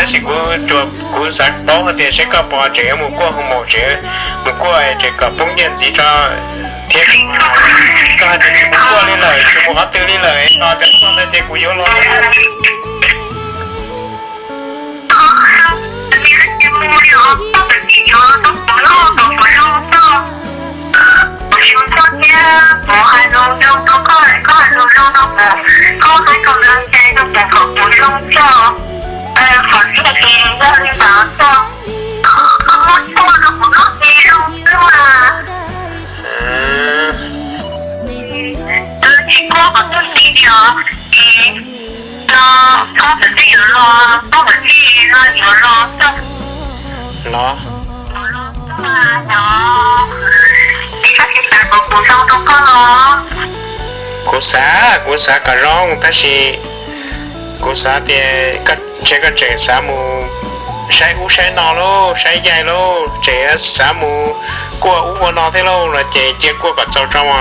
Tab sis kuv, kuv xav paub hais tias seb koj puas tseem yuav mus kuaj hoo maum, tseem mus kuaj tseem kom poob nyiaj ntxiv tso thiab. Koj hais tias tsis mus kuaj li lawm, tsis mus qhov twg li lawm no, cov tuaj ntawd ces kuv yuav los. Los, kuv xav, kuv xav kom zoo tab sis kuv xav tias ntshe koj tseem xav mus saib ub saib no lauj, saib yaig lauj, tseem xav mus kuaj ub ua no thiab lauj, no ces cia kuaj kom txaus tso os.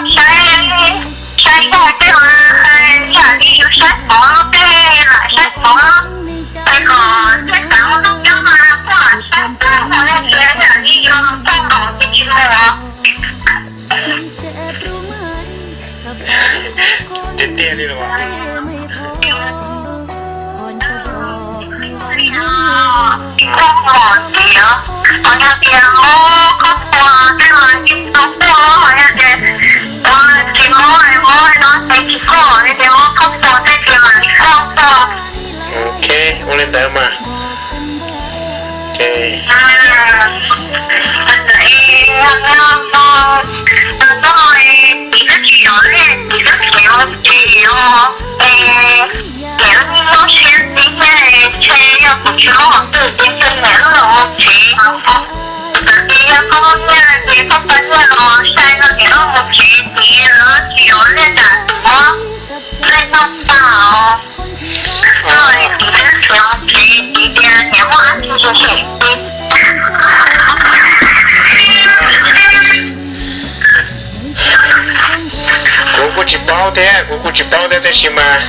Saib, saib yaig tej, yam li yus saib pov tej lam saib pov, es kom tej xav ua noj nyob mas kuaj lam saib, yam li yus tau ntaus ces tsis mus. Tiag tiag li los? Koj mom tias, qhov yog tias muab koj puas tej mas yeej tau koj, qhov yog tias tsis muab, muab no ces tsis koj, yog tias muab koj puas tej ces mam li koj koj. Ok, ua li ntawd mas. Ces Kuv kuj tsis paub thiab, kuv kuj tsis paub thiab, tab sis mas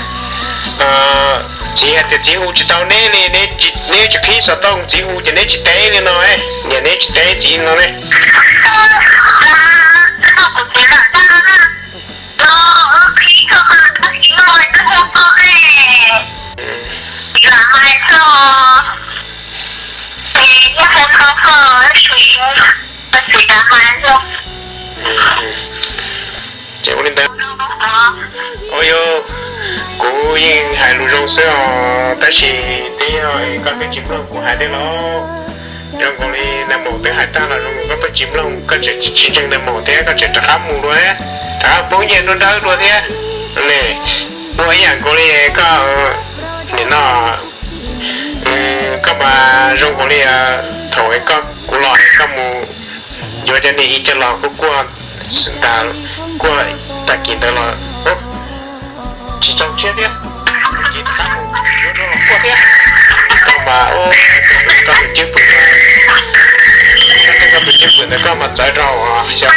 txiv hais tias txiv hu tsis tau neb li, neb tsis qhib xov tooj, txiv hu ces neb tsis teb li no, niam neb tsis teb txiv no ne. Ces ua li ntawd, ua yog kuv yeej hais lus zoo xwb os, tab sis twb yog koj twb tsis mloog kuv hais thiab los. Zoo nkaus li nag maum twb hais tag los zoo nkaus koj pheej tsis mloog, koj tseem tsis ntseeg nag maum thiab koj tseem rov qab mus dua, rov qab poob nyiaj dua dawb dua thiab ne. Ua ib yam nkaus li koj nim no, koj mas zoo nkaus li thaum koj, kuv los koj mus yuav cov niag ib co los kuj kuaj, kuaj tag kis ntawd los tsis txaus siab thiab, kuaj thiab. Koj mas, koj tus cwj pwm, koj tus cwj pwm ntawd koj mas txawv rau xyov.